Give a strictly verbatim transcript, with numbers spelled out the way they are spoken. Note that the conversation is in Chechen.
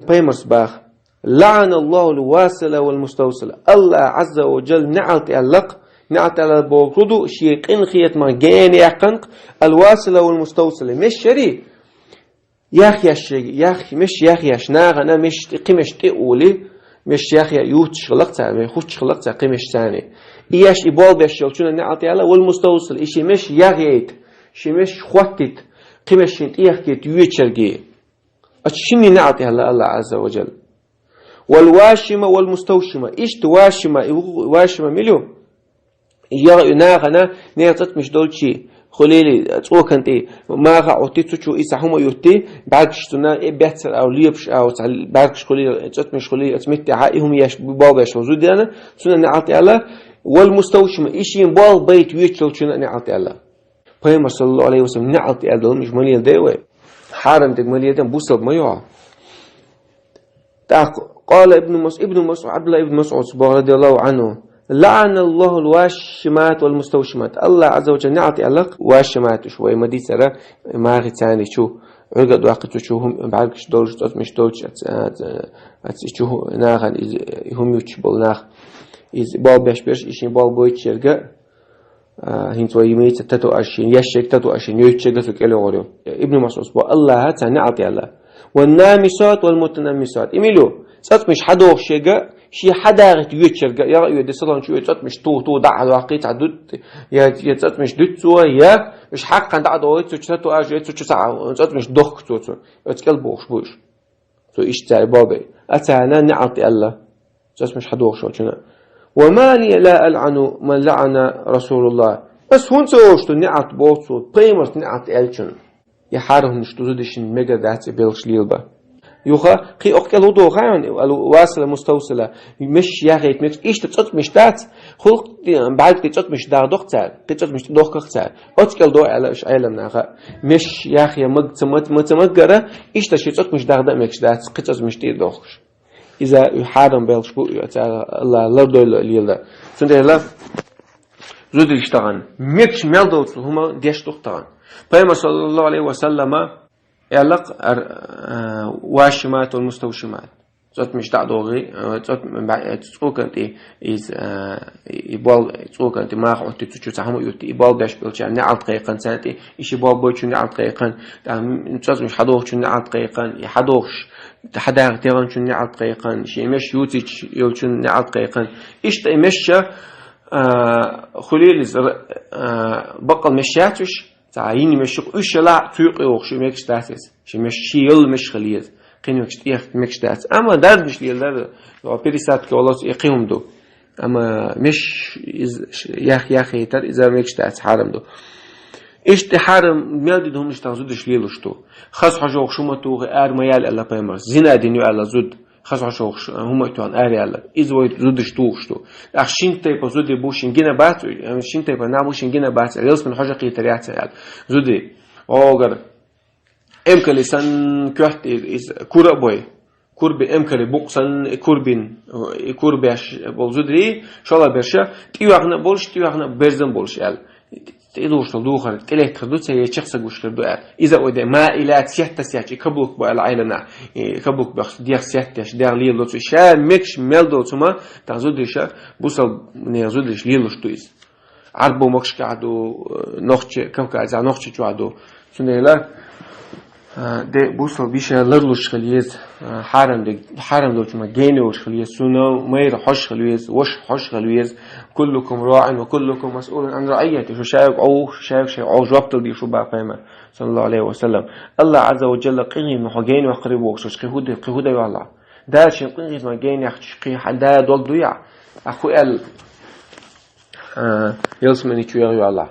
Пайхамарс баха: «لعن الله الواصل والمستوصل». Аллах Азза ва Джалла неӀалт аьллакх, неӀалт аьлла бохург ду, ший къинхетамах гена яьккханкх, «الواصل والمستوصل». Меш шари, яхъеш, яхъ, меш яхъеш, нахана меш тӀе, кхы меш тӀе а ули, меш яхъеш, ювцаш хиларах цар, меш хувцаш хиларах цар, кхы меш царна. И еш, и болх беш йолчунна неӀалт аьлла, «والمستوصل», и ший меш яхъяйта, ший меш хоттийта, кхы меш шийна тӀехкийта йоьчарга. Ачу шинне неӀалт аьлла Аллах Азза ва Джалла. «والواشمة والمستوشمة». Иштта вашима, и ву-, вашима мила ю? ЯгӀа ю нахана, нехан цӀацӀмаш долчий, хулийли, цӀокан тӀе, маха Ӏотти цу чу, и цхьа хӀума ювтти, бӀаргаш цунна, э, беццар ав, лепаш ав, цхьа бӀаргаш хулийли, цӀацӀмаш хулийли, оцу меттехьа, и хӀума еш, болх беш ву зуда яна, цунна неӀалт аьлла, «والمستوشمة», и шийна болх байта йоьчу йолчунна неӀалт аьлла. Пайхамар, саллаллаху Ӏалайхи ва саллам, неӀалт аьлла долу миш ма леладай вай. Хьарам дерг ма леладай, бусалба ма йоӀ. ТӀаккха къала Ибн Мас-, Ибн Мас-, Абдулла ибн Масъуд боху, радияллаху Ӏанху: «لعن الله الواشمات والمستوشمات». Аллах Азза ва Джалла неӀалт аьллакх, вашимат уьш вай ма дийцара, махи царни чу, Ӏуьрга а доккху цу чу, хӀум-, бӀаргаш долуш, цӀацӀмаш долчу, ац-, ац-, ац-, и чу хӀу-, нахана иза, и хӀума ювцаш болу нах, иза болх беш берш, и шийна болх бойтуш ерга, А, хӀинца вай йимийца татуаж шен, еш шег татуаж шен, йойтучерга цу кӀел йогӀур ю. Ибн Масъуд бо Аллаха царна неӀалт аьлла. «والنامصات والمتنمصات». И мила ю? ЦӀацӀмаш хьадохуш ерга, шен хьадагӀийта йоьчу ерга, ягӀа а йоьде, салон чу йоьде, цӀацӀмаш тух-тух дӀа а доккхий, цхьа дут-, я, я цӀацӀмаш дуьту цо, я уьш хьакхана дӀа а дохуй, цу чу татуаж йой, цу чу цхьа цӀацӀмаш дохку цо, цо. Оцу кӀел бохуш бу уьш. Цо иштта цаьрга болх бай. А царна неӀалт аьлла. ЦӀацӀмаш хьадохуш волчунна. «وما لي لا ألعن من لعن رسول الله». Ас хӀунда ца олуш ду неӀалт боху цо, пайхамарца неӀалт аьллачунна? И хьарам хӀуманаш ду зудашна мегар дац и белхаш лелабан. Юха, кхин окху кӀел хӀун доху хаьий хьуна, ал-васила муставсила, меш яхийта мегаш, иштта цӀацӀмаш дац, хӀуллакх бӀаьрг тӀе цӀацӀмаш дагӀа доху цара, кхин цӀацӀмаш тӀе дохках цара. Оцу кӀел доху аьлла уьш Ӏеламнаха. Меш яхъян маг ца, ма, ма ца маггара, иштта шен цӀацӀмаш дагӀа дан а мегаш дац, кхин цӀацӀмаш тӀе а дохкуш. Иза уьш хьарам белхаш бу, цара Аллах лардойла лела. Цундела зударш тахана мегаш мел долчу хӀума деш ду-кх тахана. Пайхамар, саллаллаху Ӏалайхи ва саллама, аьлла-кх ар-, а, «вашимат вал муставшимат». ЦӀотмаш дӀа а догӀий, а, цӀот-, ба-, цӀокан тӀе иза, а, и бол-, цӀокан тӀе маха Ӏотти, цу чу цхьа хӀума а юттий, и болх беш болчарна неӀалт кхайкхина царна тӀе, и ши болх бойчунна неӀалт кхайкхина, тӀаккха цӀотмаш хьадохучунна неӀалт кхайкхина, и хьадохуш, хьадагӀа тегӀанчунна неӀалт кхайкхина, шен меш юцийча йолчунна неӀалт кхайкхина. Иштта и мешша, а, хуьлийла иза, а, баккъал меш яц уьш, цхьа йина меш ю-кх, уьш ялахь а цу юкъе вохуш мегаш дац иза. Шен меш шен йолу меш хила еза. Кхин мегаш тӀех мегаш дац. Амма дарбанаш леладар, йо, пересадка волуш и кхин хӀума ду. Амма меш иза ш-, ях-, яхъяйтар, иза мегаш дац, хьарам ду. Иштта хьарам мел дина хӀуманаш тахана зудаш лелуш ду. Хаза хьожа вохуш хӀума тухий ара ма яла аьлла пайхамара. Зина дина ю аьлла зуда. Хаза хьожа вохуш хӀума а тоьхна ара яла. Иза вай зудаш тухуш ду. ТӀаккха шин тайпа зуда бу шин гина бац, шин тайпа нах бу шин гина бац, велосипед хьожа кхетар яц аьлла. Зуда. Огар. Эмкали санна коьрта иза, иза кура а бой. Курби эмкали букъ санна, и курбин, и курбеш болу зударий, шолгӀа берша, тӀеоьхна а болуш, тӀеоьхна а берзан а болуш аьлла. ТӀедухуш долу духар, тӀелеттар ду цаьрга, чекх ца гуш хир ду аьлла. Иза ойде, ма ила цетта сетта, и каблук бу аьлла Ӏеламнаха. И каблук бехс, дегӀ сеттеш, дегӀ лело цу. Ша мегаш мел долу цу ма, тахана зударша, бусалба нехан зударша лелуш ду иза. Ӏарбо могашкахь ду, нохчи, Кавказехь нохчи чохь ду. Цундела, а, де бусал биша ларлуш хила еза, а, хьарам де, хьарам долчу ма генаваш хила еза, цунна майра хьош хила еза, вош хьош хила еза. «كلكم راع وكلكم مسؤول عن رعيته». Шу шайга Ӏов, шу шайга шай Ӏов жоп дала дийш ву баха пайхамар, саллаллаху Ӏалайхи ва саллам. Аллах Ӏазза ва Джалла къинхетамах хьо генаваккхаре вохуш, кхин хӀу де, кхин хӀу де валла. Дала шен къинхетамах генаяьккхича, кхин хьан да долу ду яхь? Ахьа хӀу аьлла? А, ялсамани чу ягӀа ю Аллах.